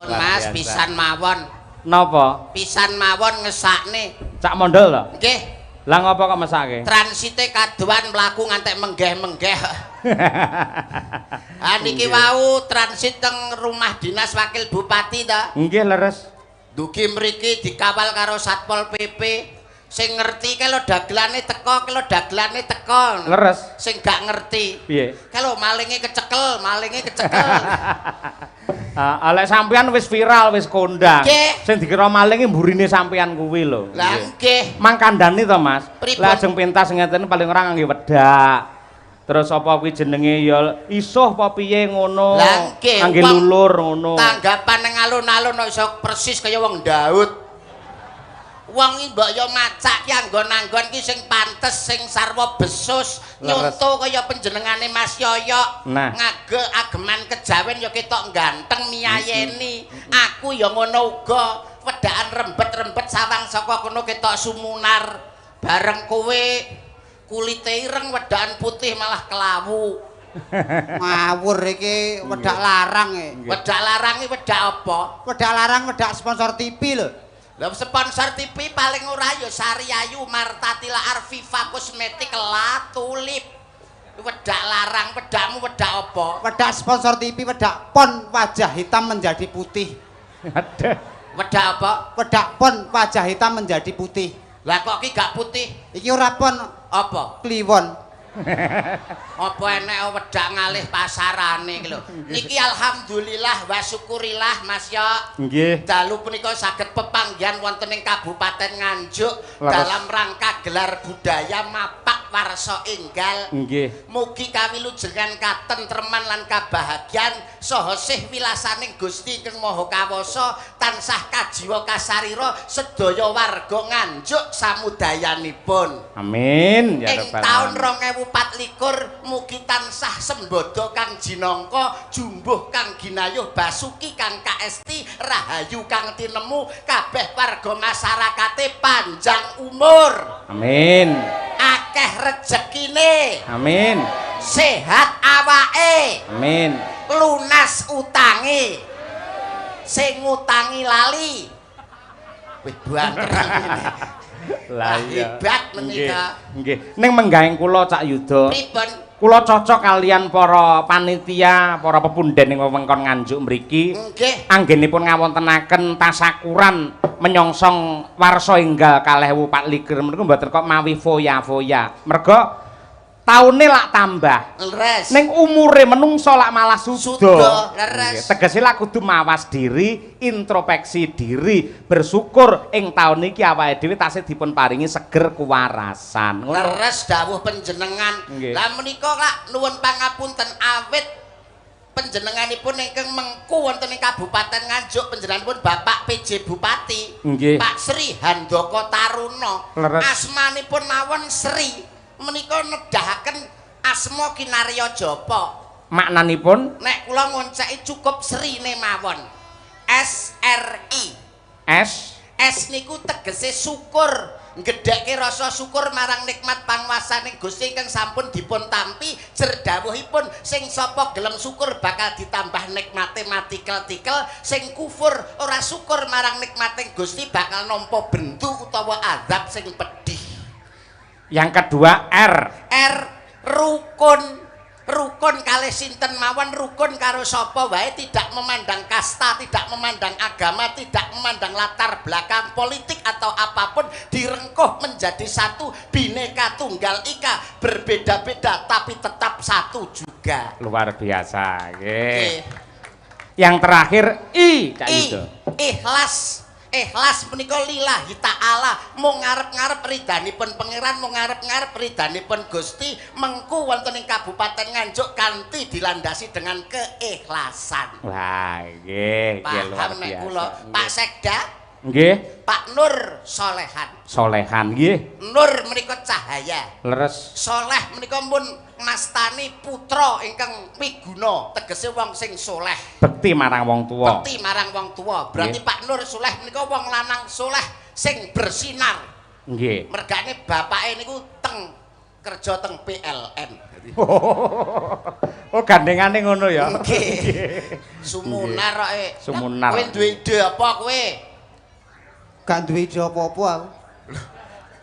Mas pisan mawon. Napa? Pisan mawon ngesakne. Cak Mondol to? Nggih. Lah ngopo kok mesake? Transite kadoan mlaku ngantek menggeh-menggeh. Ah niki wau transit teng rumah dinas wakil bupati ta. Nggih leres. Dugi mriki dikawal karo Satpol PP. Sing ngerti kelo dagelane teko, kelo dagelane teko. Leres. Sing gak ngerti. Piye? Kelo malinge kecekel, malinge kecekel. Ah, lek sampean wis viral, wis kondang. Nggih. Sing dikira maling ki mburine sampean kuwi lho. Lah nggih. Mang kandhani to, Mas. Pripun? Lah ajeng pentas ngeten paling ora ngangge wedak. Terus apa kuwi jenenge ya isuh apa piye ngono. Lah nggih, Ngangge wong lulur ngono. Tanggapan nang alun-alun kok iso persis kaya wong Daud. Wong iki mbok ya macak ki anggon-anggon ki sing pantes, sing sarwa besus, Leres. nyonto kaya panjenengane Mas Yoyok. Nah. Ngage ageman kejawen ya ketok ganteng miyayeni. Aku ya ngono uga, wedakan rembet-rembet sawang saka kono ketok sumunar. Bareng kowe kulite ireng wedakan putih malah kelawu. Ngawur iki wedak larang e. Wedak larang iki wedak apa? Wedak larang wedak sponsor TV lho. Lah sponsor TV paling ora ya Sari Ayu, Marta Tilaar, Viva Kosmetik, La Tulip. Wedak larang, wedakmu wedak apa? Wedak sponsor TV wedak pon wajah hitam menjadi putih. Aduh. Wedak apa? Wedak pon wajah hitam menjadi putih. Lah kok ki gak putih? Iki ora pon Apa? kliwon. Apa enek wedak ngalih pasarane iki lho. Niki alhamdulillah wa syukurillah Mas Yok. Nggih. Dalu punika saged pepanggihan wonten ing Kabupaten Nganjuk Leres. dalam rangka gelar budaya Mapak Warsa Enggal. Nggih. Mugi kawilujengan katentreman lan kabahagyan saha sih wilasaning Gusti ingkang Maha Kawasa tansah kajiwa kasarira sedaya warga Nganjuk samudayanipun. Amin ya Ing rabbal taun alamin. 2024 mugi tansah sembodo kang jinangka, jumbuh kang ginayuh, basuki kang kaesti, rahayu kang tinemu, kabeh warga masyarakate panjang umur, Amin. akeh rejekine, Amin. sehat awake, Amin. lunas utange, sing ngutangi lali. Wih buanter ini. Lah iya. Hebat menika. Nggih. Ning menggahing kula Cak Yuda. Pripun? Kula cocok kalian para panitia, para pepunden ing wewengkon Nganjuk mriki. Nggih. Anggenipun ngawontenaken tasakuran menyongsong warsa enggal 2024 menika mboten kok mawi foya-foya. Merga taune lak tambah. Leres. Ning umure menungso lak malah suda. Suda, leres. Nggih, tegese lak kudu mawas diri, introspeksi diri, bersyukur ing taun iki awake dhewe tasih dipun paringi seger kuwarasan. Ngono. Leres dawuh panjenengan. Nggih. Lah menika lak nuwun pangapunten awit panjenenganipun ingkang mengku wonten ing Kabupaten Nganjuk panjenenganipun Bapak PJ Bupati. Nggih. Pak Sri Handaka Taruna. Leres. Asmanipun mawon Sri menika nedahaken asma kinarya japa. Maknanipun Nek kula ngonceki cukup Srine mawon. S R I. S S niku tegese syukur, nggedhekke rasa syukur marang nikmat panguwasaning Gusti ingkang sampun dipun tampi jer dawuhipun sing sapa gelem syukur bakal ditambah nikmate matikel-tikel, sing kufur ora syukur marang nikmating Gusti bakal nampa bendu utawa azab sing pedih. Yang kedua R. R rukun. Rukun kalih sinten mawon, rukun karo sapa wae, tidak memandang kasta, tidak memandang agama, tidak memandang latar belakang politik atau apapun, direngkuh menjadi satu, bineka tunggal ika, berbeda-beda tapi tetap satu juga. Luar biasa, nggih. Nggih. Yang terakhir I, Cak I, Yuda. ikhlas. Ikhlas menika lillahi ta'ala, mung ngarep-ngarep ridhanipun pangeran, mung ngarep-ngarep ridhanipun Gusti, mengku wonten ing Kabupaten Nganjuk kanthi dilandasi dengan keikhlasan. Wah, nggih, nggih luar Paham nek biasa. kula. Pak Sekda, Nggih, Pak Nur Solehan. Solehan nggih. Nur menika cahaya. Leres. Soleh menika pun mastani putra ingkang miguna, tegese wong sing soleh. Bekti marang wong tuwa. Bekti marang wong tuwa. Berarti Nggih. Pak Nur Soleh menika wong lanang soleh sing bersinar. Nggih. Mergane bapake niku teng kerja teng PLN. Oh, gandengane ngono ya. Nggih. Sumunar kok. Eh. Sumunar. Kowe duwe ide apa kowe? Gak duwe ide apa-apa aku.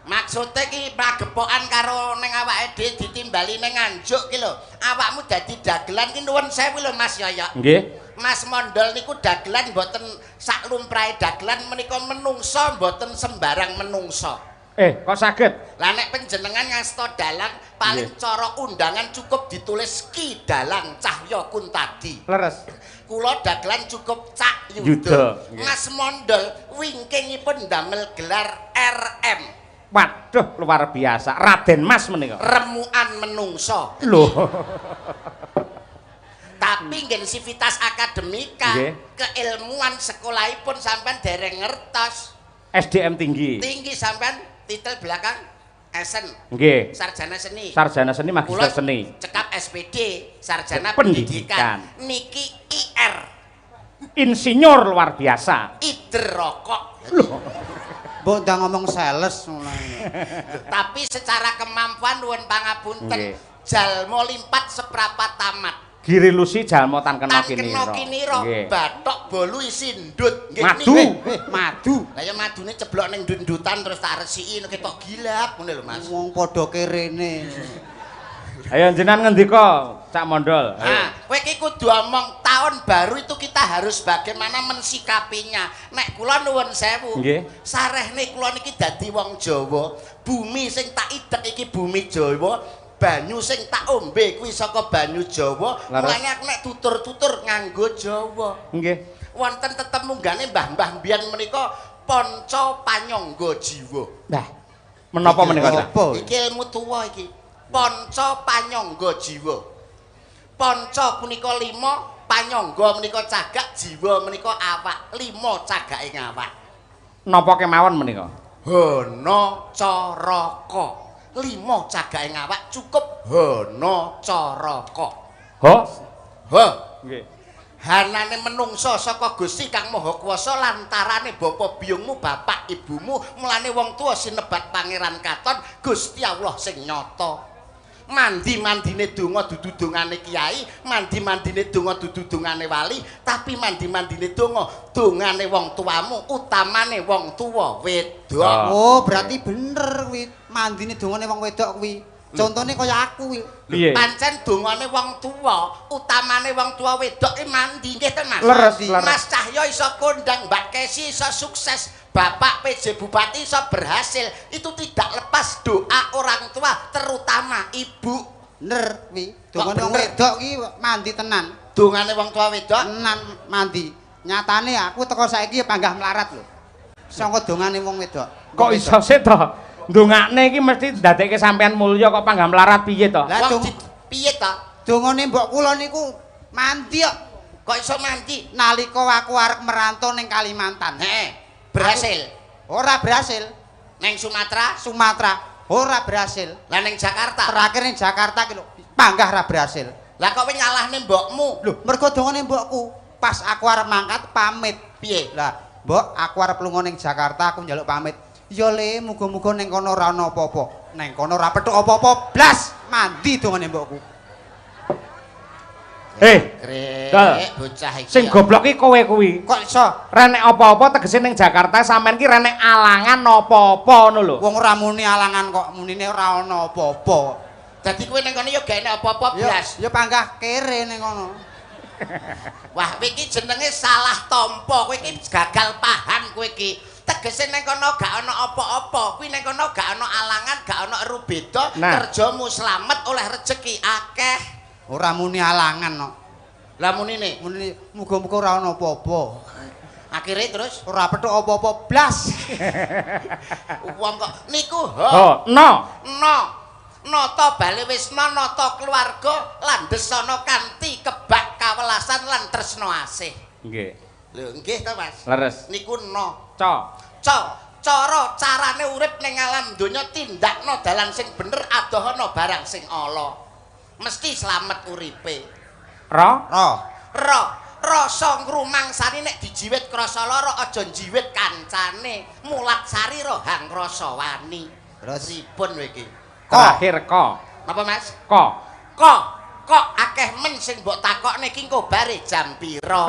Maksude ki pagepokan karo ning awake dhewe ditimbali ning Nganjuk ki lho. Awakmu dadi dagelan ki nuwun sewu lho, Mas Yoyok. Nggih. Mas Mondol niku dagelan mboten sak lumrahe dagelan menika, menungso mboten sembarang menungso. Eh, kok saged? Lah, nek panjenengan ngasta dalang paling cara undangan cukup ditulis Ki Dalang Cahya Kuntadi. Leres. Kula dagelan cukup Cak Yuda. Yuda. Mas Mondol wingkingipun damel gelar RM. Waduh, luar biasa. Raden Mas menika. Remukan menungso. Lho. Tapi nggih sivitas akademika, keilmuan sekolahipun sampean dereng ngertos. SDM tinggi. Tinggi sampean, titel belakang Esen, sarjana seni. Sarjana seni, magister Kula seni. Cekap SPD, sarjana Pendidikan. pendidikan. Niki IR, Insinyur luar biasa. Ider rokok. Mbok ndang ngomong sales ngono. Tapi secara kemampuan, nuwun pangapunten, jalma limpat seprapat tamat. Giri lusi jalma tan kena Tan kena kinira. Kinira, bathok bolu isi ndut. Nggih, Madu. niki. Eh, madu. Lah ya madune ceblok ning ndut-ndutan terus tak resiki ketok gilap ngono lho, Mas. Wong padha kerene. Ayo jenengan ngendika, Cak Mondol. Ayo. Nah, kowe iki kudu omong tahun baru itu kita harus bagaimana mensikapinya. Nek kula nuwun sewu, sarehne kula niki dadi wong Jawa, bumi sing tak idek iki bumi Jawa, banyu sing tak ombe kuwi saka banyu Jawa. Mulane aku nek tutur-tutur nganggo Jawa. Wonten tetemunggane mbah-mbah mbiyen menika panca panyangga jiwa. Lah, menapa menika, Cak? Apa? Iki ilmu tuwa iki. Panca panyangga jiwa. Panca punika lima, panyangga menika cagak, jiwa menika awak. Lima cagake awak. Napa kemawon menika? Hana caraka. Lima cagake awak cukup hana caraka. Ho? Ha. Nggih. Hanane menungsa saka Gusti Kang Maha Kuwasa lantarane bapa biyungmu, bapak ibumu, mulane wong tuwa sinebat Pangeran Katon, Gusti Allah sing nyata. Mandi-mandine donga dudu dongane kiai, mandi-mandine donga dudu dongane wali, tapi mandi-mandine donga dongane wong tuamu, utamane wong tuwa wedok. Ah. Oh, berarti bener kuwi. Mandine dongane wong wedok kuwi. Contone kaya aku kuwi. Piye? Pancen dongane wong tuwa, utamane wong tuwa wedok ki mandi, nggih to, Mas? Leres, leres. Mas Cahyo iso kondang, Mbak Kesi iso sukses, Bapak PJ Bupati iso berhasil. Itu tidak lepas doa orang tua, terutama ibu. Bener kuwi. Dongane wong bener? wedok ki mandi tenan. Dongane wong tua wedok. Tenan mandi. Nyatane aku teko saiki ya panggah melarat lho. Sangka dongane wong wedok. Kok iso sih to? Ndongakne iki mesti ndadekke sampean mulya kok panggah melarat piye to? Lah, Wong piye to? Dongane mbok kula niku mandi kok. Kok iso mandi? Nalika aku arep merantau ning Kalimantan. Heeh. Berhasil. Ora berhasil. Neng Sumatera, Sumatera ora berhasil. Lah, neng Jakarta. Terakhir ning Jakarta ki lho, panggah ora berhasil. Lah, kok kowe nyalahne mbokmu? Lho, mergo dongane mbokku. Pas aku arep mangkat pamit. Piye? Lah, Mbok, aku arep lunga ning Jakarta, aku njaluk pamit. Ya le, muga-muga ning kono ora ana apa-apa. Ning kono ora petuk apa-apa, blas, mandi dongane mbokku. Eh, Dol. Krek, bocah iki. Sing goblok ki kowe kuwi. Kok iso? Renek apa-apa tegese ning Jakarta sampean ki renek alangan apa-apa ngono lho. Wong ora muni alangan kok, munine ora ana apa-apa. Dadi kowe ning kono ya gak enek apa-apa Ya, blas. ya panggah kere ning kono. Wah, kowe iki jenenge salah tampa. Kowe iki gagal paham kowe iki. Tegese ning kono gak ana apa-apa. Kuwi ning kono gak ana alangan, gak ana rubeda. Nah. Kerjamu slamet, oleh rejeki akeh. Ora muni alangan kok. Lah, munine Muni muga-muga ora ana apa-apa. Akhirnya terus Ora petuk apa-apa blas. Wong kok niku ho. Ho, no. No. Nata bale wisma, nata keluarga landhesana kanthi kebak kawelasan lan tresna asih. Nggih. Lho, nggih to, Mas? Leres. Niku no. Co. Ca, cara carane urip ning alam donya tindakno dalan sing bener, adohana barang sing ala. Mesti slamet uripe. Ro. Ro. Ra, rasa ngrumangsani nek dijiwit krasa lara, aja njiwit kancane. Mulat sarira hang rasa wani. Terus? Pripun kowe iki? Ko. Terakhir ko. Napa, Mas? Ko. Ko. Kok akeh men sing mbok takokne ki engko bare jam pira?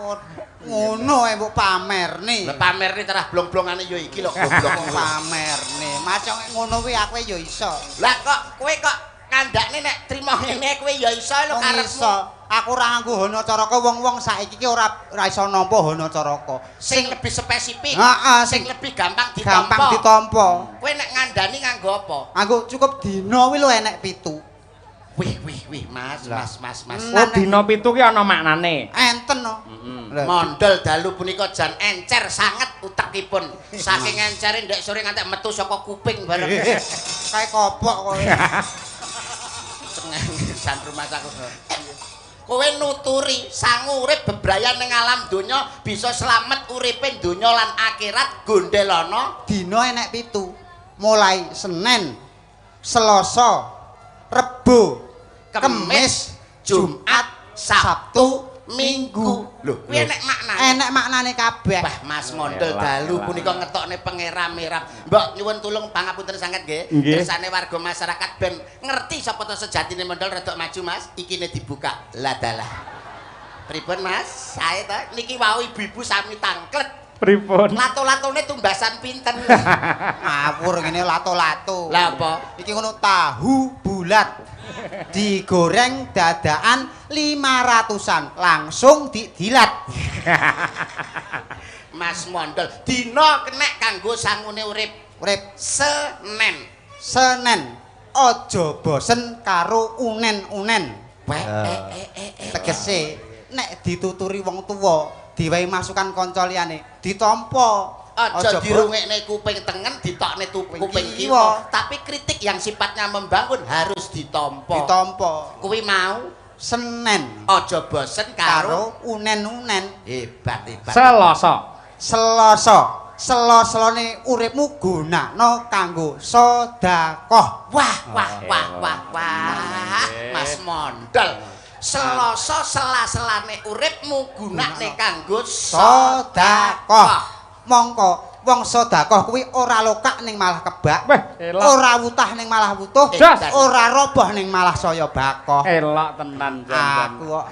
Oh, ngono ae mbok pamerne. Lah pamerne terah blong-blongane ya iki lho goblok. Mbok pamerne. Macam ngono kuwi aku ya iso. Lah kok kowe kok kandakne nek trimo ngene kowe ya iso lho Wong karepmu. iso. Aku ora nganggo hanacaraka, wong-wong saiki ki ora ora iso nampa hanacaraka. Sing lebih spesifik, Heeh, sing sing lebih gampang ditampa. gampang ditampa. Kowe nek ngandani nganggo apa? Nganggo cukup dina kuwi lho enek 7. Wih wih wih Mas, Mas, Mas, Mas. Oh, dina 7 ki ana maknane. Enten no. Heeh. Lah, Mondol dalu punika jan encer sanget utekipun. Saking encere ndek sore ngantek metu saka kuping bareng. Kayak kopok kowe. Cengengesan rumahsaku. Kowe nuturi sangu urip bebrayan ning alam donya bisa slamet uripe donya lan akhirat gondelana Dina enek 7. Mulai Senin, Selasa, Rebo, Kemis, Jumat, Sabtu, Minggu. Lho, kuwi enek maknane. Enek maknane kabeh. Wah, Mas Mondol Elak, dalu elak. Punika ngetokne pengeram-eram. Mbok nyuwun tulung pangapunten sanget nggih. Nggih. Kersane warga masyarakat ben ngerti sapa to sejatine Mondol rada maju, Mas. Ikine dibuka. Lah dalah. Pripun, Mas? Sae to? Niki wau ibu-ibu sami tangklet. Pripun? Lato-latone tumbasan pinten? Ngawur ngene lato-lato. Lah apa? Iki ngono tahu bulat. Digoreng dadakan 500-an, langsung didilat. Mas Mondol, dina kenek kanggo sangune urip. Urip Senen. Senen. Aja bosen karo unen-unen. Weh, eh eh eh eh. Tegese nek dituturi wong tuwa, diwehi masukan kanca liyane, ditampa. Aja dirungekne kuping tengen, ditokne kuping kiwa. Tapi kritik yang sifatnya membangun harus ditampa. Ditampa. Kuwi mau Senen aja bosen karo karo unen-unen. Hebat hebat. Selasa. Selasa. Sela-selane uripmu gunakno kanggo sedekah. Wah wah wah wah wah. Mas Mondol. Selasa sela-selane uripmu gunakne kanggo Sedekah. Mongko wong sedekah kuwi ora lokak ning malah kebak. Weh, elok. Ora wutah ning malah wutuh. Jos. Ora roboh ning malah saya bakoh. Elok tenan jan. Aku kok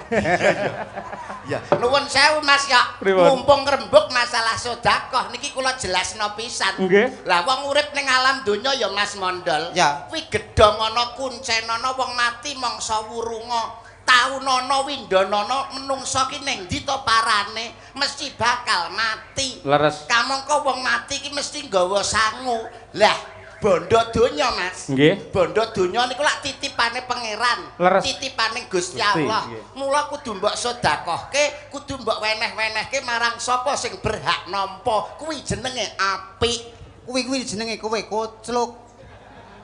Ya, nuwun sewu Mas ya. Pripun? Mumpung rembug masalah sedekah niki kula jelasno pisan. Nggih. Lah wong urip ning alam donya ya Mas Mondol. Ya. Kuwi gedhong ana kuncen ana wong mati mangsa wurunga. Taunana windhanana menungsa ki ning ndi to parane mesti bakal mati. Leres. Kamangka wong mati ki mesti nggawa sangu. Lah bondo donya Mas. Nggih. Bondo donya niku lak titipane pangeran, Leres. titipane Gusti Gusti, Allah. nggih. Mula kudu mbok sedekahke, kudu mbok weneh-wenehke marang sapa sing berhak nampa. Kuwi jenenge apik. Kuwi kuwi jenenge kowe kocluk.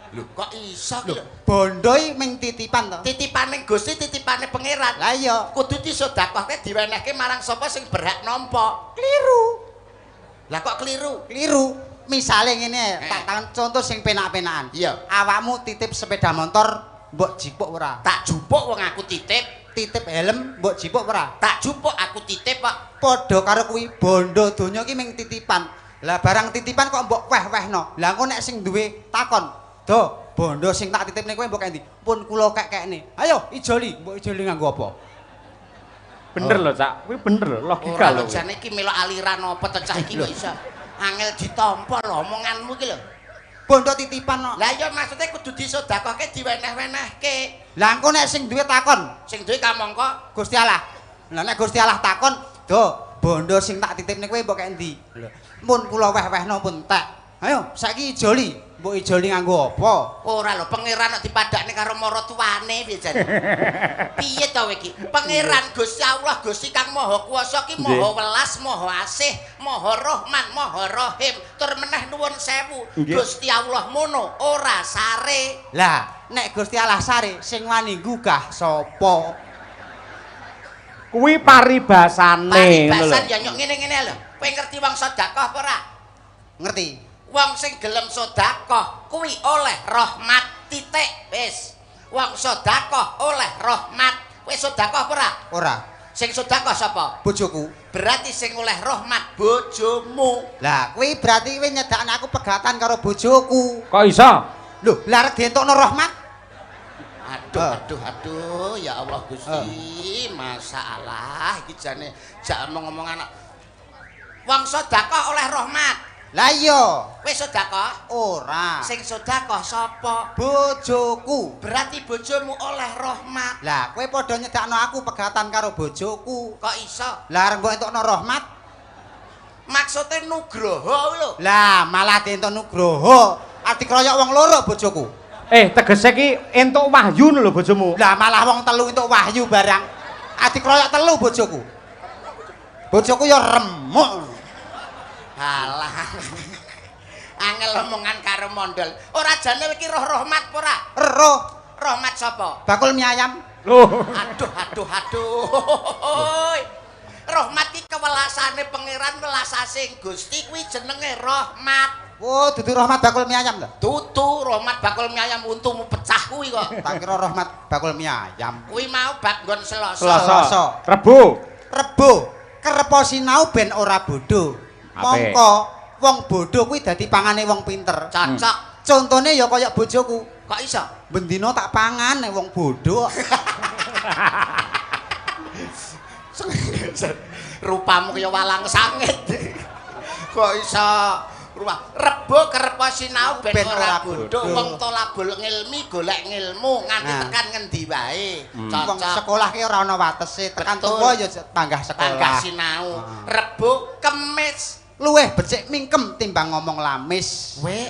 Lho kok iso ki lho? Bondo iki ming titipan to. Titipane Gusti, titipane pangeran. Lah iya, Kudu disedekahke diwenehke marang sapa sing berhak nampa. Kliru. Lah kok kliru? Kliru. Misale ngene, Eh. tak takon contoh sing penak-penakan. Iya. Awakmu titip sepeda motor mbok jipuk ora? Tak jupuk wong aku titip, Titip helm mbok jipuk ora? Tak jupuk aku titip kok. Padha karo kuwi bondo donya ki ming titipan. Lah barang titipan kok mbok weh-wehno. Lah engko nek sing duwe takon, "Do, bondo sing tak titipne kowe mbok endi?" "Pun kula kek-kekne." "Ayo ijoli, mbok ijoli nganggo apa?" Bener lho, Cak. Kuwi bener lho, logika Ora lho. lho jane iki melok aliran apa to cah iki kok iso. Angel ditampa lho omonganmu iki lho. Bondo titipan kok. Lah iya maksudnya kudu disedekahke diweneh-wenehke. Lah engko nek sing duwe takon, Sing duwe kamangka Gusti Allah. Lah nek Gusti Allah takon, "Do, bondo sing tak titipne kowe mbok kek endi?" Lho, "Pun kula weh-wehno pun tek." "Ayo, saiki ijoli." "Mbok ijoli nganggo apa?" Ora lho pangeran nek dipadakne karo maratuwane piye jane. Piye to iki? Pangeran Gusti Allah Gusti Kang Maha Kuwasa ki Maha Welas, Maha Asih, Maha Rahman, Maha Rahim. Tur meneh nuwun sewu. Gusti Allah mono ora sare. Lah, nek Gusti Allah sare, sing wani nggugah sapa? Kuwi paribasane ngono lho. Paribasan ya nyok ngene-ngene lho. Kowe ngerti wong sedekah apa ora? Ngerti? Wong sing gelem sedekah kuwi oleh rahmat titik wis. Wong sedekah oleh rahmat. Kowe sedekah apa ora? Ora. Sing sedekah sapa? Bojoku. Berarti sing oleh rahmat bojomu. Lah, kuwi berarti kowe nyedakne aku pegatan karo bojoku. Kok iso? Lho, lah arep dientokno rahmat? Aduh, aduh, aduh, ya Allah Gusti, masalah iki jane jak omong-omong anak. Wong sedekah oleh rahmat. Lah iya, Wis sedekah? Ora. Sing sedekah sapa? Bojoku. Berarti bojomu oleh rahmat. Lah, kowe padha nyedakno aku pegatan karo bojoku. Kok iso? Lah arep mbok entukno rahmat? Maksude nugroho lho. Lah, malah dientuk nugroho. Ati kroyok wong loro bojoku. Tegese ki entuk wahyu lho bojomu. Lah malah wong telu entuk wahyu barang. Ati kroyok telu bojoku. Bojoku ya remuk. Halah. Angel omongan karo mondol. Ora jane iki roh rahmat apa ora? Roh Rahmat sapa? bakul mie ayam. Lho. Aduh, aduh, aduh. Rahmat iki kewelasane pangeran, welasase Gusti kuwi jenenge rahmat. Oh, dudu rahmat bakul mie ayam lho. Dudu rahmat bakul mie ayam untumu pecah kuwi kok. Tak kira rahmat bakul mie ayam. Kuwi mau bab nggon Selasa. Selasa. Rebo. Rebo, kerepo sinau ben ora bodho. Apik. Mongko wong bodho kuwi dadi pangane wong pinter. Cocok. Contone ya kaya bojoku. Kok iso? Bendina tak pangan nek wong bodho. Rupamu kaya walang sangit. Kok iso? Rupa rebo kerepo sinau ben ora bodho. Wong tolabul ngilmi golek ngilmu nganti tekan ngendi wae. Wong Cocok. sekolah ki ora ana watese, tekan tuwa ya panggah sekolah. Panggah sinau. Rebo kemis. Luwih becik mingkem timbang ngomong lamis. We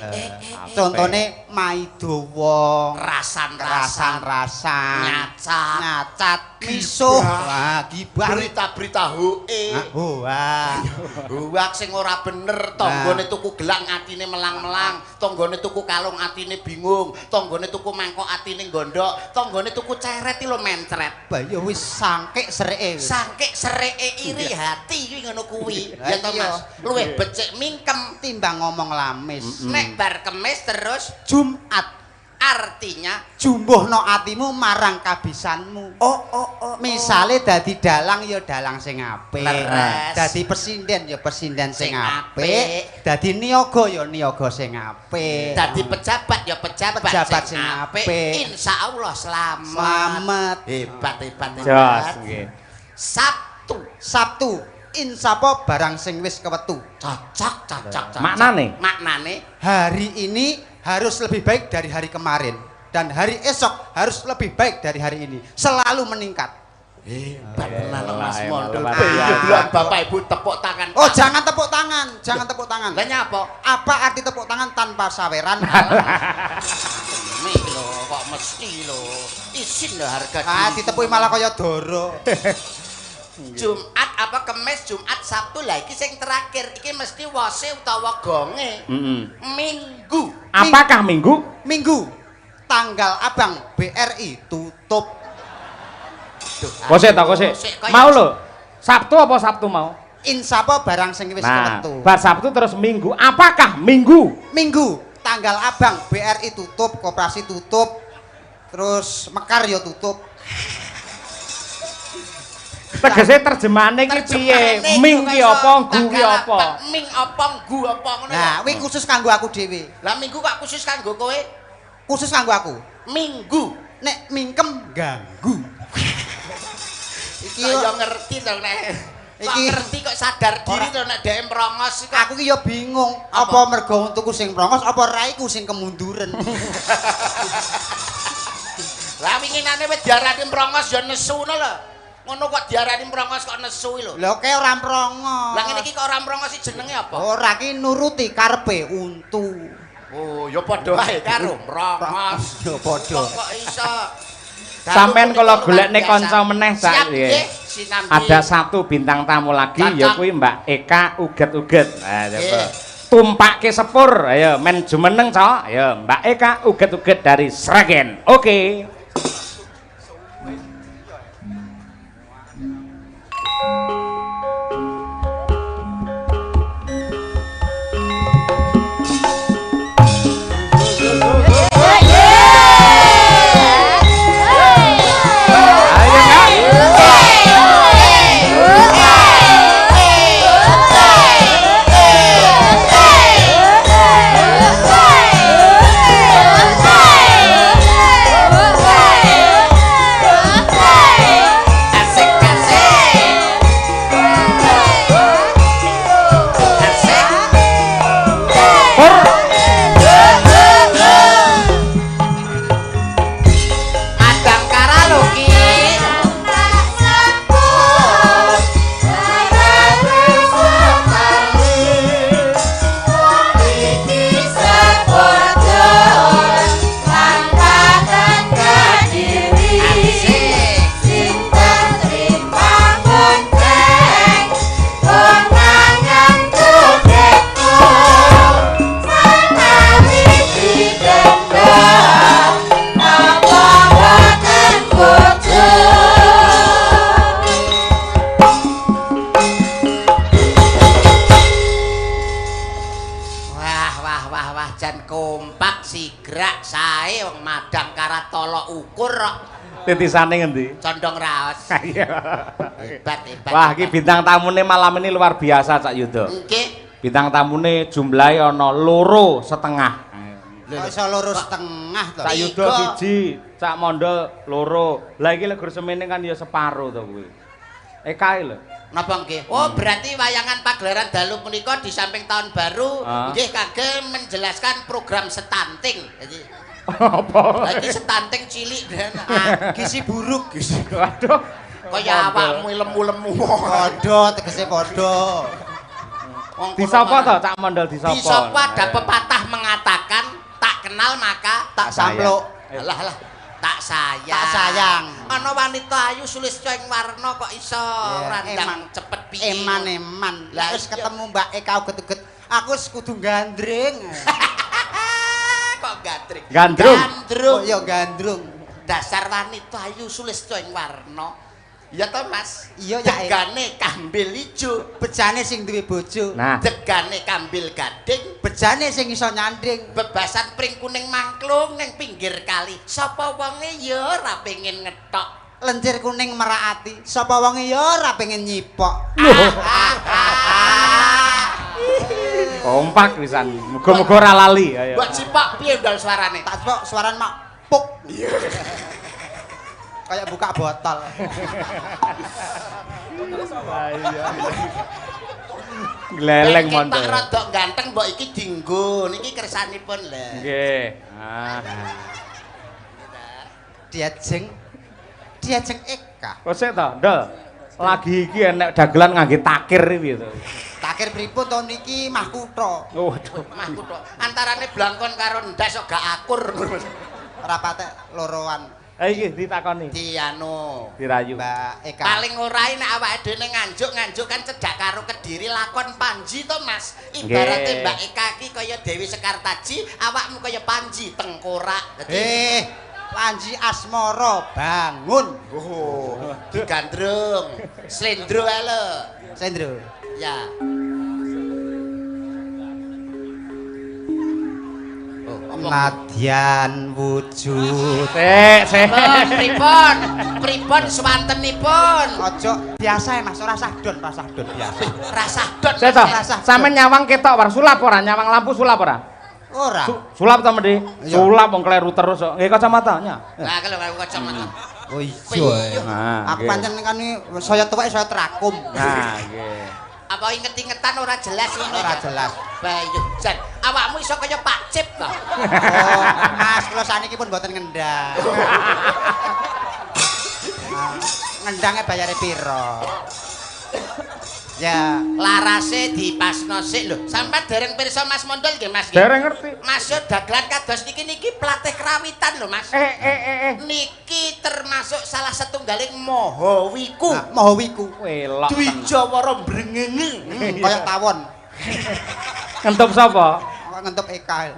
Contone maido wong, rasan-rasan, rasan-rasan, nyacat, nyacat, misuh, wah gibah, berita-berita hoe. Wah. Hoak sing ora bener, tanggane tuku gelang atine melang-melang, tanggane tuku kalung atine bingung, tanggane tuku mangkok atine gondok, tanggane tuku ceret iki lho mencret. Bah ya wis sangkik sereke. Sangkik sereke iri hati kuwi ngono kuwi. Ya to Iya. Mas, luwih becik mingkem timbang ngomong lamis. Nek bar kemis terus Jumat, artinya jumbuhno atimu marang kabisanmu. oh oh oh. Misale dadi dalang ya dalang sing apik. Leres. Dadi pesinden ya pesinden sing Sing apik. apik. Dadi niyaga ya niyaga sing apik. Dadi pejabat ya pejabat, Pejabat sing apik. Insyaallah selamat. Slamet. Hebat hebat Jos hebat. nggih. Sabtu. Sabtu insapo barang sing wis kewetu. Cocok cocok cocok. Maknane? Maknane Hari ini harus lebih baik dari hari kemarin dan hari esok harus lebih baik dari hari ini. Selalu meningkat. hebat tenan Mas Wah, Mondol. luar Iya, biasa. belum Bapak Ibu tepuk tangan. Oh, jangan tepuk tangan, jangan tepuk tangan. Lah nyapa? Apa arti tepuk tangan tanpa saweran? Ini lho kok mesti lho. Isin lho harga Ah, diri. ditepuki malah kaya doro. Jumat apa Kemis, Jumat, Sabtu lah iki sing terakhir iki mesti wose utawa gonge. Minggu. Apakah minggu? Minggu tanggal abang BRI tutup. Kosek ta kosek. Mau lho. Sabtu apa Sabtu mau? Insapo barang sing wis Nah, kewetu. bar Sabtu terus Minggu. Apakah Minggu? Minggu tanggal abang BRI tutup, koperasi tutup, terus Mekar ya tutup. Tegese terjemahane iki piye? Ming ki apa, nggu ki apa? Ming apa, nggu apa ngono. Nah, kuwi khusus kanggo aku dhewe. Lah minggu kok khusus kanggo kowe? Khusus kanggo aku. Minggu. Nek mingkem ganggu. Iki Kok ya ngerti to nek. Kok ngerti kok sadar diri to nek dhek mrongos kok. Aku ki ya bingung, apa mergo untuku sing mrongos apa raiku sing kemunduren. Lah winginane wis diarani mrongos ya nesu ngono lho. Ngono kok diarani mrongos kok nesu lho. Lho kae ora mrongos. Lah ngene iki kok ora mrongos iki jenenge apa? Ora ki nuruti karepe untu. Oh, ya padha wae karo mrongos. Ya padha. Kok iso. Sampeyan kalau golekne kanca meneh Siap sak nggih, sinambi. Ada satu bintang tamu lagi ya kuwi Mbak Eka Uget-uget. Nah, coba. Tumpake sepur, ayo men jumeneng cok. Ayo Mbak Eka Uget-uget dari Sragen. Oke. Hey! jan kompak sigrak sae wong madang karatala ukur kok. Titisane ngendi? Condong raos. Iya. Hebat, hebat. Wah, iki bintang tamune malam ini luar biasa, Cak Yuda. Nggih. Bintang tamune jumlahe ana 2,5. Kok iso 2,5 to? Cak Yuda 1, Cak Mondol 2. Lah iki lek gur semene kan ya separo to kuwi. Kae lho. Napa nggih? Oh, berarti wayangan pagelaran dalu punika di samping tahun baru nggih kagem menjelaskan program stunting. Jadi apa? Lah iki stunting cilik den. Gizi buruk. Waduh. Kaya awakmu lemu-lemu. Padha tegese padha. Wong Disapa to Cak Mondol disapa? Disapa ada pepatah mengatakan tak kenal maka tak sampluk. Alah alah. Tak sayang. Tak sayang. Ana wanita ayu sulistya ing warna kok iso randang cepet piye. Eman-eman. Lah wis ketemu Mbak Eka uget-uget. Aku wis kudu gandring. Kok gandring? Gandrung. Gandrung. Kok ya gandrung. Dasar wanita ayu sulistya ing warna. Iya to, Mas? Iya ya. Degane kambil ijo, bejane sing duwe bojo. Nah, degane kambil gading, bejane sing iso nyanding. Bebasan pring kuning mangklung ning pinggir kali. Sapa wonge ya ora pengen ngetok. Lencir kuning merak ati. Sapa wonge ya ora pengen nyipok. Kompak pisan. Muga-muga ora lali. Ayo. Mbok cipok piye ndol suarane? Tak cipok suarane mak puk. Iya. Kayak buka botol. Gleleng mondol. Pak rodok ganteng mbok iki dinggo. Niki kersanipun lho. Nggih. Ah. Diajeng Eka. Kok sik to, Ndol? Lagi iki enek dagelan ngangge takir iki to. Takir pripun to niki mahkutha. Waduh, mahkutha. Antarane blangkon karo ndas kok gak akur. Ora patek loroan. Iki ditakoni. Dianu. Dirayu. Mbak Eka. Paling ora nek awake dhewe nganjuk-nganjuk kan cedhak karo Kediri lakon Panji to, Mas. Ibarate Mbak Eka iki kaya Dewi Sekartaji, awakmu kaya Panji Tengkorak. Dadi Panji Asmara bangun. Oh, digandrung. Slendro ae lho. Slendro. Ya. Nadyan wujud. Sik, sik. Pripun? Pripun swantenipun? Aja biasa ya Mas, ora sah don, ora sah don biasa. Rasah don. Sik to. Sampeyan nyawang ketok war sulap ora? Nyawang lampu sulap ora? Ora. Sulap ta mendhi? Sulap wong kleru terus kok. Nggih kacamatanya. Lah kalau karo kacamata. Oh iya. Aku pancen kan saya tuwek saya terakum. Nah, nggih. Apa inget-ingetan ora jelas ngono? Ora jelas. Bayu jan, awakmu iso kaya Pak Cip to. Oh, Mas, kula saniki pun mboten ngendang. Ngendange bayare piro? Ya, larase dipasno sik lho. Sampeyan dereng pirsa Mas Mondol nggih, Mas? Dereng ngerti. Mas yo dagelan kados niki niki pelatih kerawitan lho, Mas. Niki termasuk salah setunggaling Mahawiku. Nah, Mahawiku. Welok. Dwijawara mbrengenge. Kaya tawon. Ngentup sapa? Kok ngentup Eka.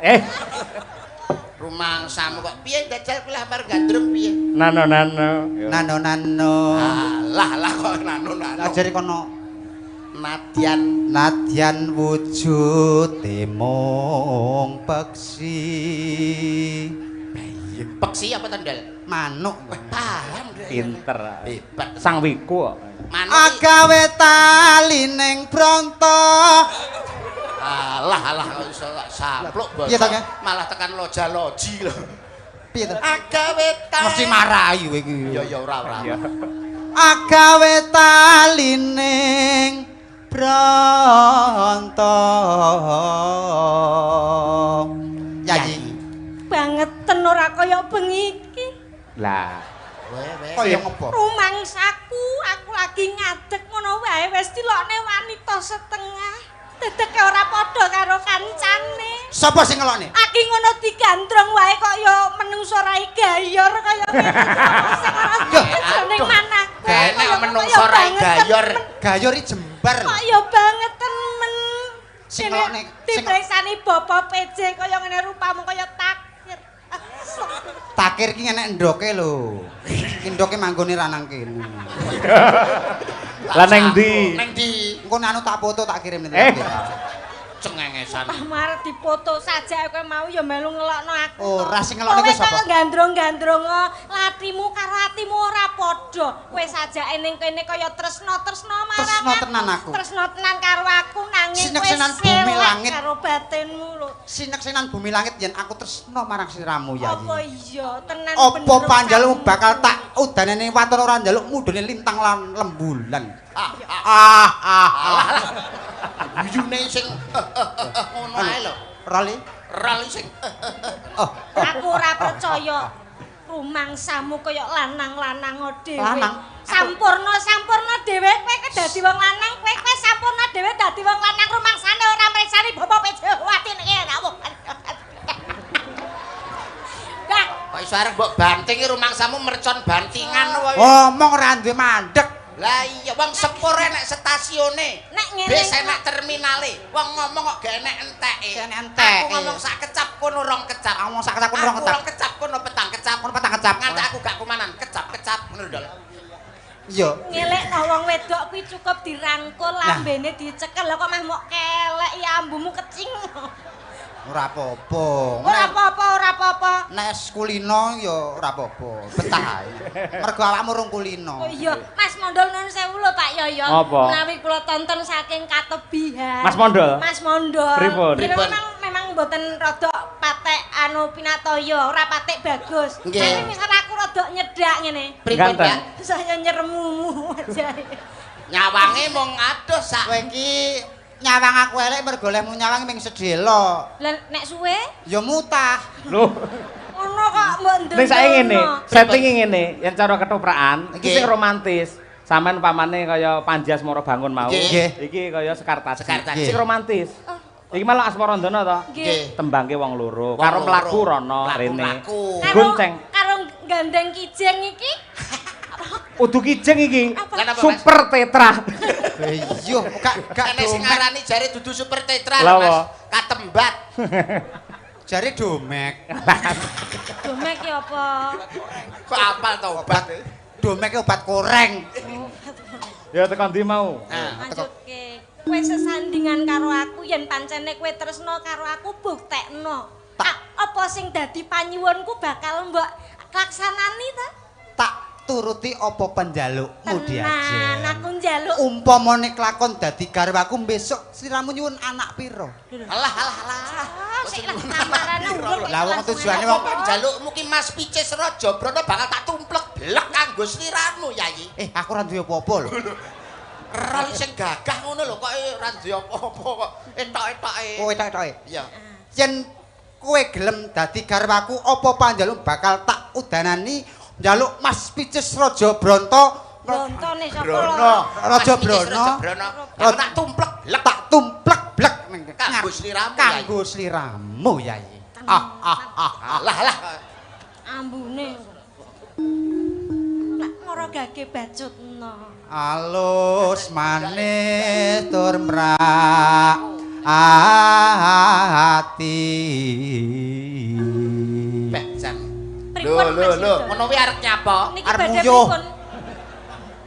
Rumangsamu kok piye jajal kuwi lamar gandrung piye? Nano nano. Nano nano. Alah lah kok nano nano. Ajare kono Nadyan nadyan wujud mung peksi. Peksi apa to, Ndel? Manuk. Paham. Pinter. Hebat. Sang Wiku kok. Manuk. Agawe tali ning bronto. Alah alah kok iso sampluk bos. Malah tekan loja-loji lho. Piye to? Agawe tali. Mesti marahi kowe iki. Ya ya ora ora. Agawe tali ning bronto. Yayi. Bangeten ora kaya bengi iki. Lah, kaya ngopo? Rumangsaku aku lagi ngadeg ngono wae wis dilokne wanita setengah. Dedeke ora padha karo kancane. Sapa sing ngelokne? Aki ngono digandrong wae kok ya menungso rai gayor kaya ngene. Sing ora ning manahku. Enek menungso rai gayor. Gayor iki jembar. Kok ya bangeten men. Sing ngelokne dipreksani Bapak PJ kaya ngene rupamu kaya takir. Takir ki enek ndoke lho. Ki ndoke manggone ra nang kene. Lah neng ndi? Neng ndi? Engko anu tak foto tak kirim ning. Cengengesan. Pamar dipoto saja kowe mau ya melu ngelokno aku. Ora sing ngelokno kowe sapa? Kowe gandrong-gandrong latimu karo atimu ora padha. Kowe sajake ning kene kaya tresna-tresna marang Tresna tenan aku. Tresna tenan karo aku nanging kowe Sineksenan bumi langit karo batinmu lho. Sineksenan bumi langit yen aku tresna marang sliramu Yayi. Apa iya tenan bener. Apa panjalukmu bakal tak udanene waton ora njaluk mudune lintang lan lembulan. Ah ah ah. Guyune sing ngono ae lho. Roli? Roli sing aku ora percaya rumangsamu kaya lanang-lanang dhewe. Sampurna-sampurna dhewe kowe dadi wong lanang, kowe sampurna dhewe dadi wong lanang rumangsane ora mriksani bapak Pejawati niki rawuh. Kok iso arep mbok banting rumangsamu mercon bantingan wae. Ngomong ora duwe mandek. Lah iya wong sepur enek stasiune. Nek ngene bis enek terminale. Wong ngomong kok gak enek enteke. Entek. Aku ngomong sak kecap kono rong kecap. Aku ngomong sak kecap kono rong kecap. Aku rong kecap kono petang kecap. Kono petang kecap. Nganti aku gak kumanan kecap-kecap ngono lho. Iya. Ngelekno wong wedok kuwi cukup dirangkul, lambene dicekel. Lah kok mah mok kelek ya ambumu kecing. Ora apa-apa. Ora apa-apa, ora apa-apa. Nek kulino ya ora apa-apa, betah ae. Mergo awakmu rung kulino. Oh iya, Mas Mondol nuwun sewu lho Pak Yoyo. Menawi kula tonton saking katebihan. Mas Mondol. Mas Mondol. Pripun? Memang mboten rada patek anu pinatoya, ora patek bagus. Tapi misal aku rada nyedak ngene. Pripun, Pak? Saya nyeremumu aja. Nyawange mung adoh sak. Kowe iki nyawang aku elek mergo lehmu nyawang ming sedhela. Lah nek suwe? Ya mutah. Lho. Ngono kok mbok ndung. Ning saiki ngene, settinge ngene, yen cara ketoprakan iki sing romantis. Sampeyan pamane kaya Panji Asmara Bangun mau. Iki kaya Sekar Taji. Sing romantis. Iki malah Asmarandana to? Nggih. Tembangke wong loro, karo mlaku rono rene. Gonceng. Karo gandeng kijeng iki. Udu kijeng iki. Super tetra. Iya, gak enek sing ngarani jare dudu super tetra Mas. Katembat. Jare domek. Domek ki apa? Kok apal to obat? Domek ki obat koreng. Ya tekan ndi mau? Lanjutke. Kowe sesandingan karo aku yen pancene kowe tresna karo aku buktekno. Apa sing dadi panyuwunku bakal mbok laksanani ta? Tak turuti apa penjalukmu diajen. Aku njaluk. Umpamane kelakon dadi garwaku besok sliramu nyuwun anak pira? Alah alah alah. Sik lah tamarane urung. Lah wong tujuane wong penjalukmu ki Mas Picis Raja Brana bakal tak tumplek blek kanggo sliramu, Yayi. Aku ora duwe apa-apa lho. Rol sing gagah ngono lho kok ora duwe apa-apa kok entok-entoke. Oh entok-entoke. Iya. Yen kowe gelem dadi garwaku apa panjaluk bakal tak udanani njaluk Mas Picis Raja Bronto. Brontone sapa lho? Raja Brana. Tak tumplek blek, tak tumplek blek kanggo sliramu. Kanggo sliramu, Yayi. Ah ah ah. Lah lah. Ambune. Lak mara gage bacutno. Alus manis tur mrak ati. Beh jan. Lho lho lho, ngono kuwi arep nyapa? Arep nguyuh.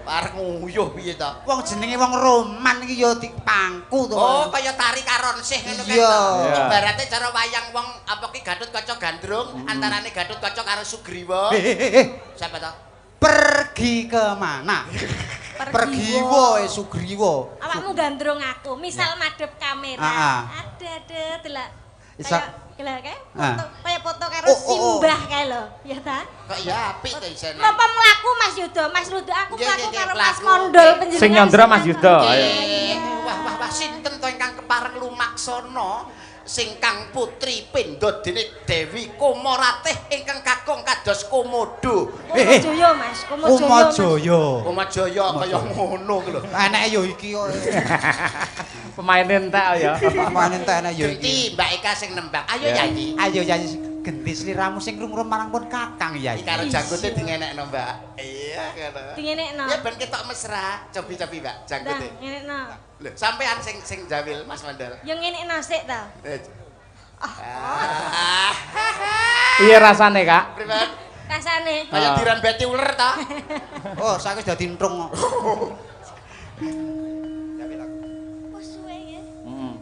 Arep nguyuh piye to? Wong jenenge wong roman iki ya dipangku to. Oh, kaya tari karonsih ngono kae to. Ibarate cara wayang wong apa ki Gatotkaca Gandrung, antarane Gatotkaca karo Sugriwa. Siapa to? Pergi ke mana? Pergiwo Sugriwa. Awakmu gandrung aku, misal madhep kamera. Ada delok. Kaya kae foto, kaya foto karo Simbah kae lho, ya ta? Kok ya apik to isene. Napa mlaku Mas Yuda? Mas Yuda aku mlaku karo Mas Mondol panjenengan. Sing nyandra Mas Yuda. Wah wah wah sinten to ingkang kepareng lumaksana singkang putri pindha dene Dewi Komoratih ingkang kakung kados komodo. Komojaya Mas, Komojaya. Komojaya kaya ngono ku lho. Eneke yo iki kok. Pemaine entek ya. Pemaine entek enek yo iki. Genti Mbak Eka sing nembang. Ayo Yayi. Ayo Yayi genti sliramu sing rungrum marang pun Kakang Yayi. Iki karo janggote dingenekno Mbak. Iya ngono. Dingenekno. Ya ben ketok mesra. Cobi-cobi Mbak janggote. Ngenekno. Lho, sampean sing sing jawil Mas Mandal. Ya ngenekno sik ta. Ah. Piye rasane, Kak? Pripun? Rasane. Kaya dirambeti uler ta? Oh, saiki wis dadi entrung. Wis suwe nggih. Heeh.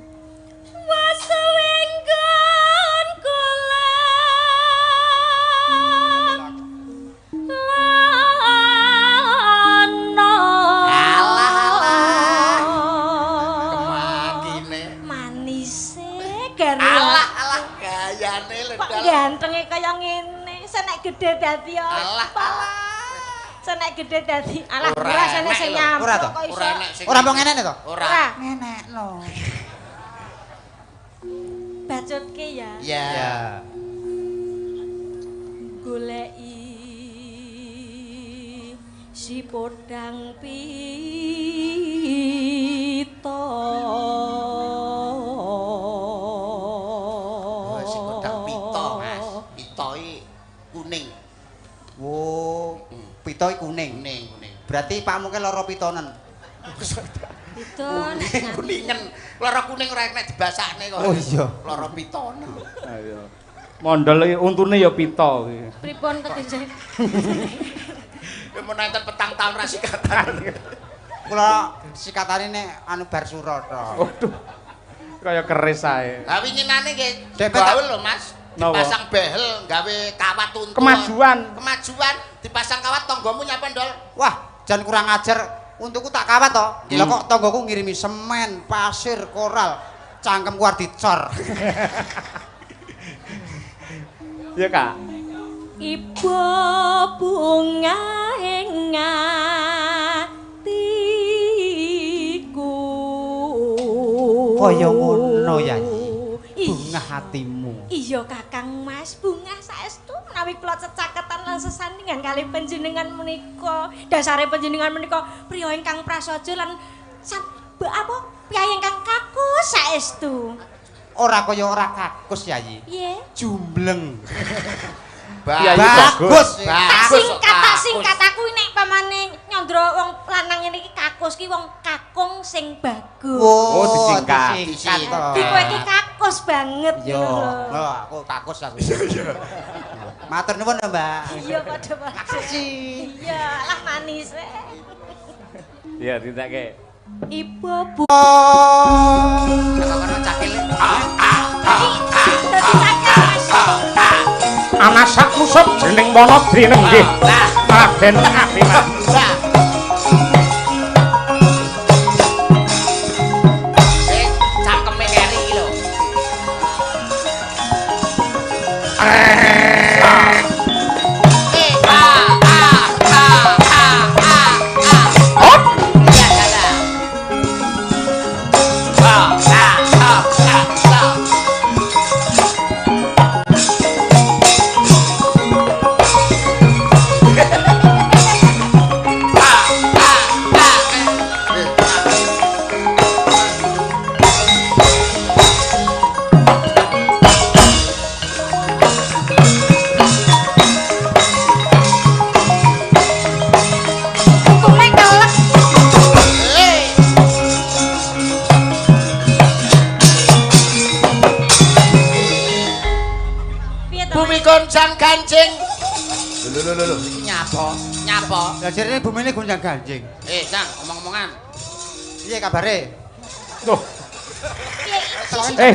Jane lho. Kok gantenge kaya ngene, senek gedhe dadi Alah, apa? Senek gedhe dadi alah Ora ora senek enek sing lho. nyampluk Ora to? kok iso. Ora enek sing Ora mbok ngenekne to? Ora. Ora. Ngenekno. Bacotke ya. Ya. Ya. Goleki si podang pita. Oh, si podang pita, Mas. Pita iki kuning. Wo, pita iki kuning. Kuning, kuning. Berarti pakmu ke lara pitonen. Piton. Kuning, kuningen. Lara kuning ora nek dibasakne kok. Oh, iya. Lara pitonen. Ayo. Mondol iki untune ya pita iki. Pripun tegese? Ya mun enten petang taun ra sikatan. Kula sikatane nek anu bar sura to. Waduh. Kaya keris ae. Lah winginane nggih Depet gaul lho, Mas. Napa? Dipasang behel gawe kawat untu. Kemajuan. Kemajuan dipasang kawat tanggamu nyapa, Ndol? Wah, jan kurang ajar. Untuku tak kawat to. Lah kok tanggaku ngirimi semen, pasir, koral. Cangkemku arep dicor. Ya, Kak. Ibu bunga ing atiku. Kaya ngono ya, Yi. Ih, Bunga hatimu. Iya Kakang Mas, bunga saestu menawi kula cecaketan lan sesandingan kalih panjenengan menika. Dasare panjenengan menika priya ingkang prasaja lan apa priya ingkang kakus saestu. Ora kaya ora kakus ya, Yi. Piye? Jumbleng. Iya, iya, Bagus. Tak Bagus. singkat, tak kakus. singkat aku nek pamane nyandra wong lanang ngene iki kakus ki wong kakung sing bagus. Oh, disingkat. Disingkat to. Di kowe iki kakus banget Iya. ngono lho. Oh, aku kakus aku. Matur nuwun, Mbak. Iya padha-padha. Makasih. Iya, lah manis. Iya, ditake. Ibu bu Kono cakile. dadi cakil Mas. Anasak musuh jeneng Wanadri nenggih. Raden Abimanyu. Lah. Eh, cangkeme keri iki lho. Eh, a a a a a a. Hop. Iya, iya. A a a a a. Untune kelek. Eh. Piye to? Bumi Mas? goncang kancing. Lho lho lho lho, iki nyapa? Nyapa? Lah jarene bumine gonjang-ganjing. Eh, Sang, omong-omongan. Piye kabare? Tuh. Piye? Eh,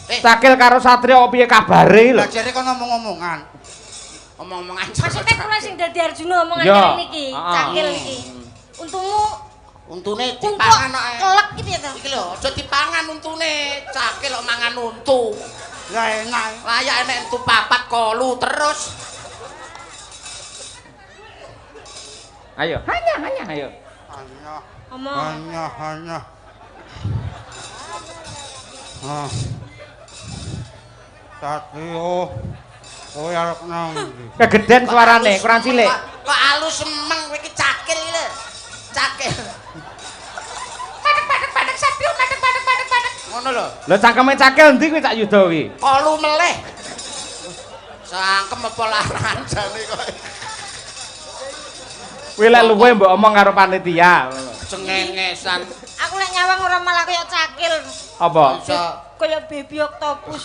Eh. Cakil karo Satria kok piye kabare lho? Lah jarene kon ngomong-ngomongan. Omong-omongan. Maksudnya kula sing dadi Arjuna omongan Iya. kene niki, Heeh. cakil iki. Untumu Untune untuk dipangan kok. eh. kelek iki piye to? Iki lho, aja dipangan untune. Cakil kok mangan untu. Lah enak. Layak enek entu papat kolu terus. Ayo, hanya hanya ayo. Hanya Omong. hanya hanya. Ah. Satrio. Kowe arep nang ndi? Kegeden suarane, kurang cilik. Kok alus semeng kowe iki cakil iki lho. Cakil. Padek padek padek Satrio padek padek padek padek. Ngono lho. Lho cangkeme cakil endi kuwi Cak Yuda kuwi? Kolu meleh. Sangkem apa laran jane kok. Kuwi lek luwe mbok omong karo panitia. Cengengesan. Aku nek nyawang ora malah kaya cakil, Apa? Iso kaya baby octopus.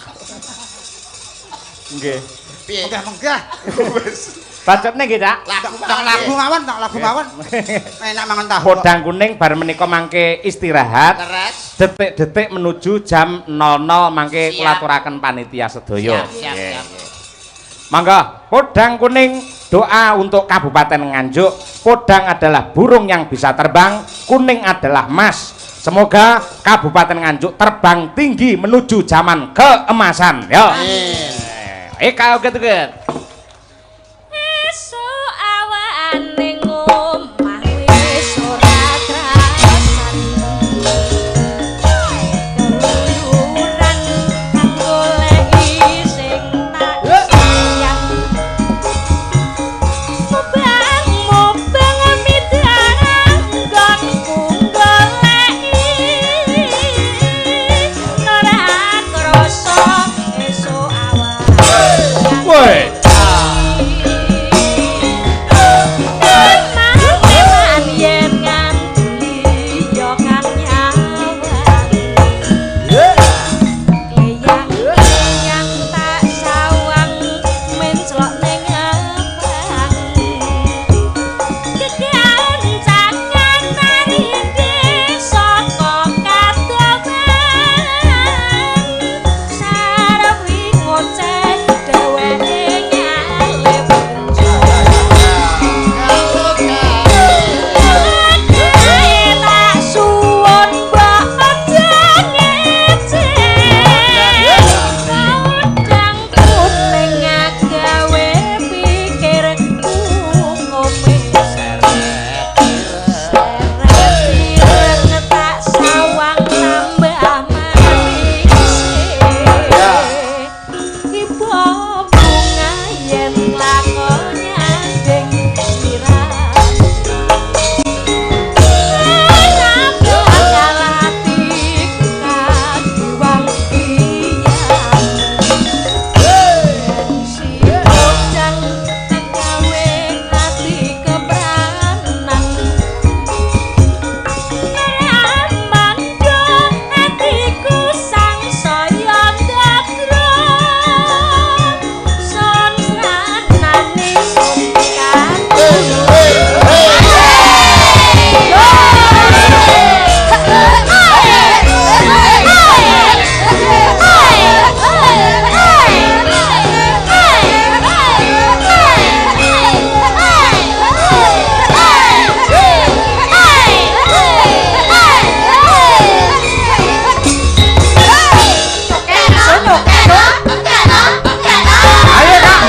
Nggih. piye? Menggah menggah. Bacotne nggih, Cak. Lagu Tak lagu mawon, tak lagu mawon. Enak mangan tahu. Podang kuning bar menika mangke istirahat. Leres. Detik-detik menuju jam 00 mangke Siap. kula aturaken panitia sedaya. Siap, siap, Nggih. siap. Mangga, podang kuning doa untuk Kabupaten Nganjuk. Podang adalah burung yang bisa terbang, kuning adalah emas. Semoga Kabupaten Nganjuk terbang tinggi menuju zaman keemasan. Yo. Amin. Eka uget-uget. Esuk awan ning omah wis ora krasan. Keluyuran goleki sing tak sayang. Mubang-mubang midarang nggonku goleki. Ora krasa esuk awan. Woi. Eman yen nganduli ya kang nyawang. Kleyang-kleyang tak sawang menclok ning abang. Kegancangan tari saka kadowan. Sarewi ngoceh dheweke ngalih benjo. Tak suwun mbok aja ngece. Udang kuning gawe pikirku ngome. Seret ireng tak sawang tambah manis. Ibu bunga yen lakon nyanding sliramu. Ora bakal atiku kagiwang liyamu. Si podang gawe ati kepranan. Ramandha atiku sangsaya ndadra. Son sranane sun Ayo Kak.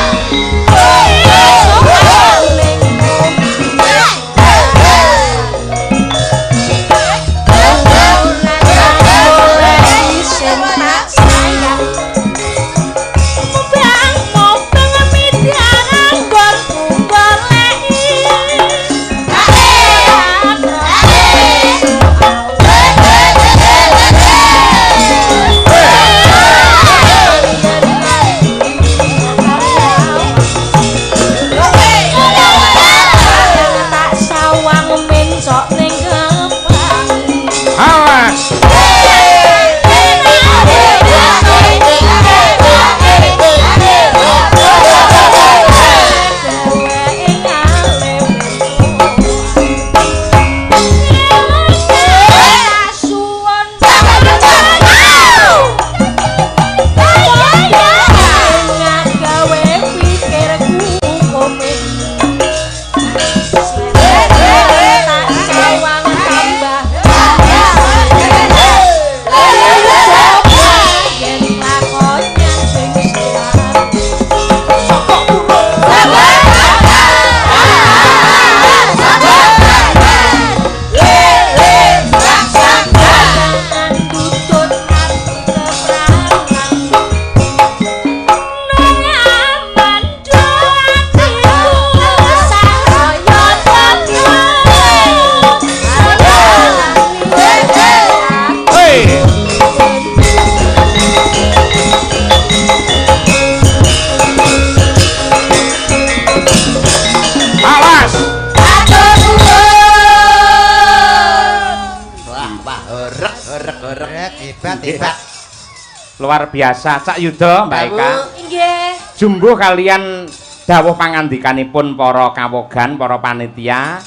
Tak sawang mencok ning kepang. Awas. Hei. Awas. Wah, wah, horek, horek, horek. Hebat, hebat. Luar biasa Cak Yuda, Mbak Eka. Nggih. Jumbuh kalian dawuh pangandikanipun para kawogan, para panitia.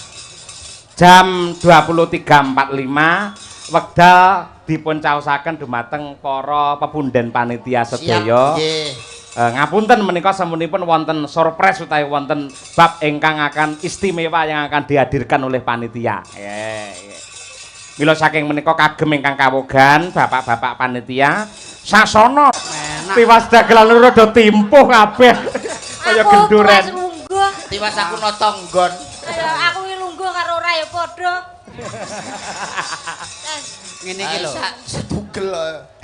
Jam 23.45 wekdal dipun caosaken dumateng para pepunden panitia sedaya. Nggih. Ngapunten menika samunipun wonten surprise utawi wonten bab ingkang akan istimewa yang akan dihadirkan oleh panitia. Nggih. Mila saking menika kagem ingkang kawogan bapak-bapak panitia sasana. Tiwas dagelan loro do timpuh kabeh. Kaya Aku genduren. puas lungguh. Tiwas aku nata nggon. Ayo aku iki lungguh karo ora ya padha. Ngene iki lho. Setugel.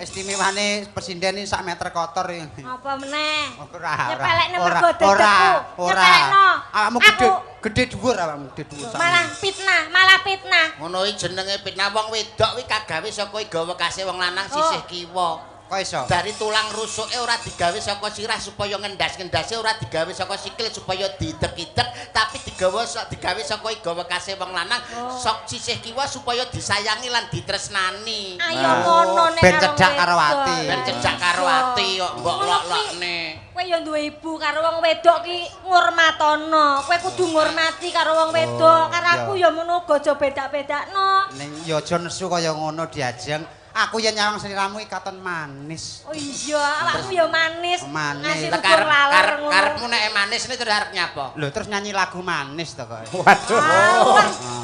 Istimewane presiden iki sak meter kotor iki. Apa meneh? Ora. Nyepelekne ora, mergo ora, dedekku. ora. Nyepelekno. Awakmu gede, gede dhuwur awakmu, gede dhuwur. Malah fitnah, malah fitnah. Ngono iki jenenge fitnah wong wedok kuwi kagawe saka iga wekase wong lanang sisih kiwa. Kok iso? Dari tulang rusuke ora digawe saka sirah supaya ngendas-ngendase, ora digawe saka sikil supaya diidek-idek, tapi digawe digawe saka iga wekase wong lanang sok sisih kiwa supaya disayangi lan ditresnani. Ayo ngono nek Ben cedhak karo ati. Ben cedhak karo ati kok mbok lok-lokne. Kowe ya duwe ibu karo wong wedok ki ngurmatono. Kowe kudu ngurmati karo wong wedok. Karo aku ya ngono uga aja beda-bedakno. Ning ya aja nesu kaya ngono diajeng. Aku yen nyawang sliramu iki katon manis. Oh iya, awakmu ya manis. Manis. Ngasih ukur laler ngono. Karepmu nek manis ini terus arep nyapa? Lho terus nyanyi lagu manis to kok. Waduh.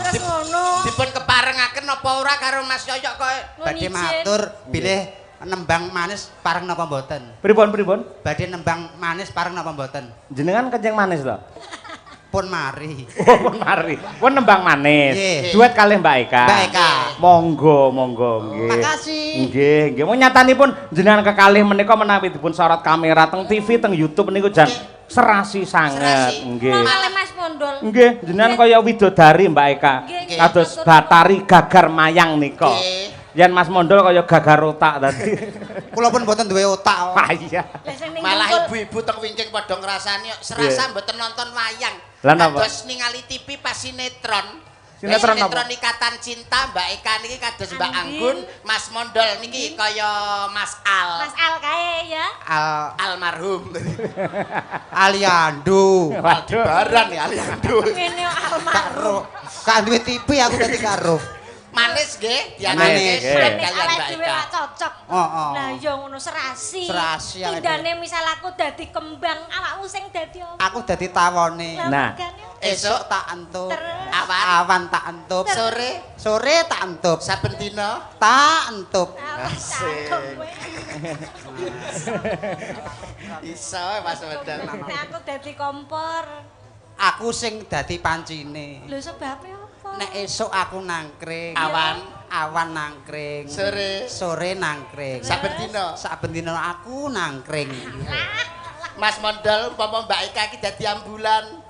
Terus ngono. Dipun keparengaken apa ora karo Mas Yoyok kok? Badhe matur bilih nembang manis pareng napa mboten? Pripun pripun? Badhe nembang manis pareng napa mboten? Jenengan kencing manis to? Pun mari. Oh, pun mari. Pun nembang manis. Duet kalih Mbak Eka. Mbak Eka. Monggo, monggo nggih. Makasih. Nggih, nggih. Mung nyatanipun jenengan kekalih menika menawi dipun sorot kamera teng TV, teng YouTube niku jan serasi sanget. Nggih. Malah Mas Mondol. Nggih, jenengan kaya widodari Mbak Eka. Kados Batari Gagar Mayang nika. Yen Mas Mondol kaya gagar otak tadi. Kula pun mboten duwe otak. Ah iya. Malah ibu-ibu teng wingking padha ngrasani kok serasa mboten nonton wayang. Lah napa? Kados ningali TV pas sinetron. Sinetron napa? Sinetron Ikatan Cinta Mbak Eka niki kados Mbak Anggun, Mas Mondol niki kaya Mas Al. Mas Al kae ya. Al almarhum. Aliando. Waduh. Baran ya Aliando. Ngene almarhum. Gak duwe TV aku dadi karo. Manis nggih, Manis, dianake nggih. kalian Mbak Eka. Cocok. Heeh. Lah iya ngono serasi. Serasi awake Tindane misal aku dadi kembang, awakmu sing dadi apa? Aku dadi tawone. Nah. Esuk tak entup. Awan. Awan tak entup. Sore. Sore tak entup. Saben dina tak entup. Asik. Iso Mas Mondol. Nek aku dadi kompor. Aku sing dadi pancine. Lho sebabe apa? Nek esuk aku nangkring. Awan. Awan nangkring. Sore. Sore nangkring. Saben dina. Saben dina aku nangkring. Mas Mondol umpama Mbak Eka iki dadi ambulan.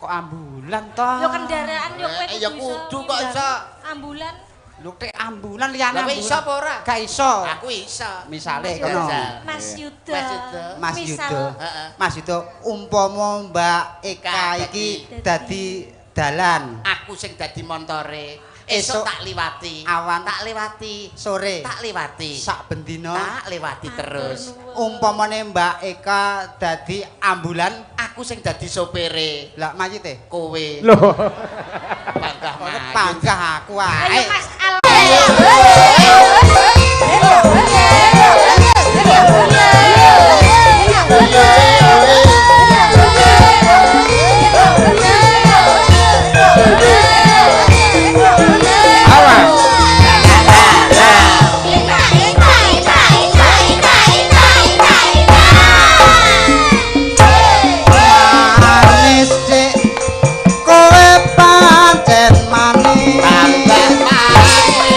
Kok ambulan to? Yo kendaraan yo kowe Ya kudu kok iso. Ambulan. Lho tek ambulan liyane Lah kowe ambulan. iso apa ora? Gak iso. Aku iso. Misale kono. Mas Yuda. Mas Yuda. Mas Yuda. Heeh. Mas Yuda umpama Mbak Eka iki dadi dalan. Aku sing dadi montore. Esuk tak liwati. Awan tak liwati. Sore tak liwati. Sak bendina tak liwati terus. Umpamane Mbak Eka dadi ambulan, aku sing dadi sopire. Lah mayite kowe. Lho. Panggah mayit. Panggah aku ae. Ayo Mas Al. Manis cek kowe pancen manis.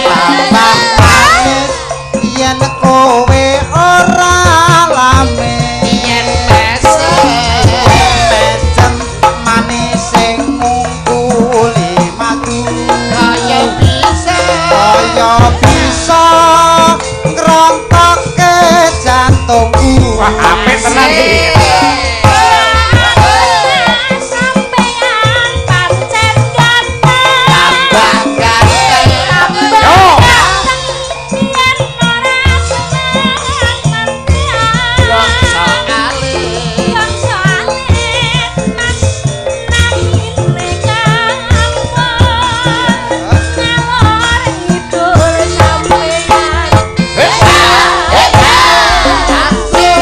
Tambah manis yen kowe ora lamis. Yen mesem mesem manis sing ngungkuli madu. Kaya bisa kaya bisa ngrontokke jantungku. Wah, apik tenan iki. Sampeyan pancen ganteng. Tambah ganteng. Yo. Yen ora seneng Wong soale Wong soale Mas nangine kampung ngalor ngidul sampeyan. Asik.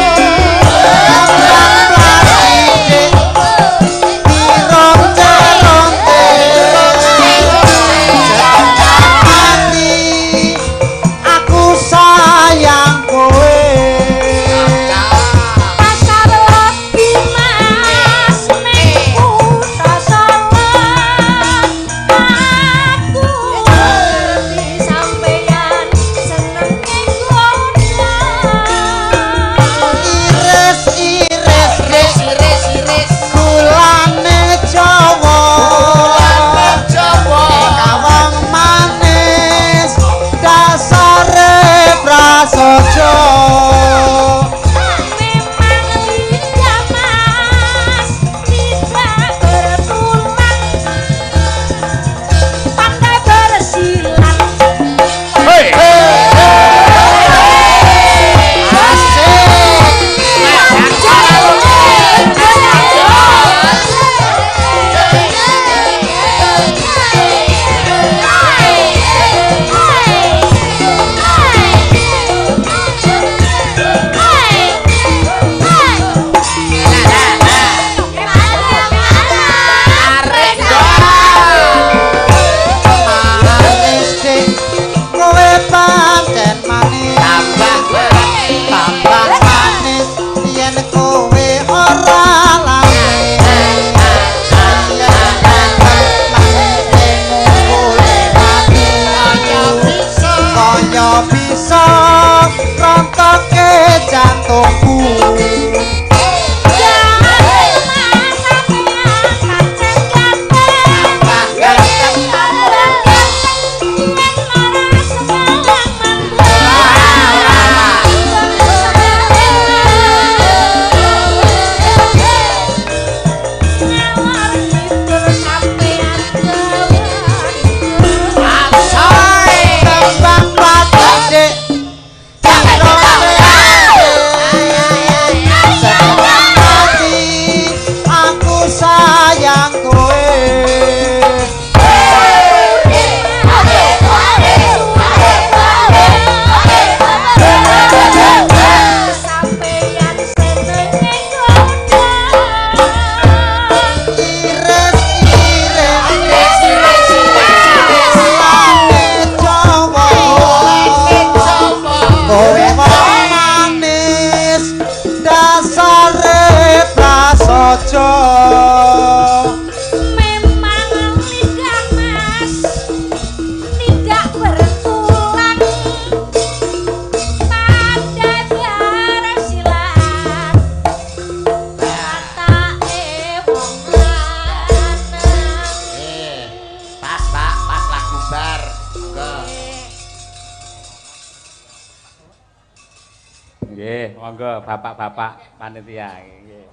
raja. Memang lidah mas tidak bertulang, pandai bersilat, watake wong lanang. Pas, Pak, pas lagu bar. Monggo. Nggih, monggo bapak-bapak panitia. Nggih.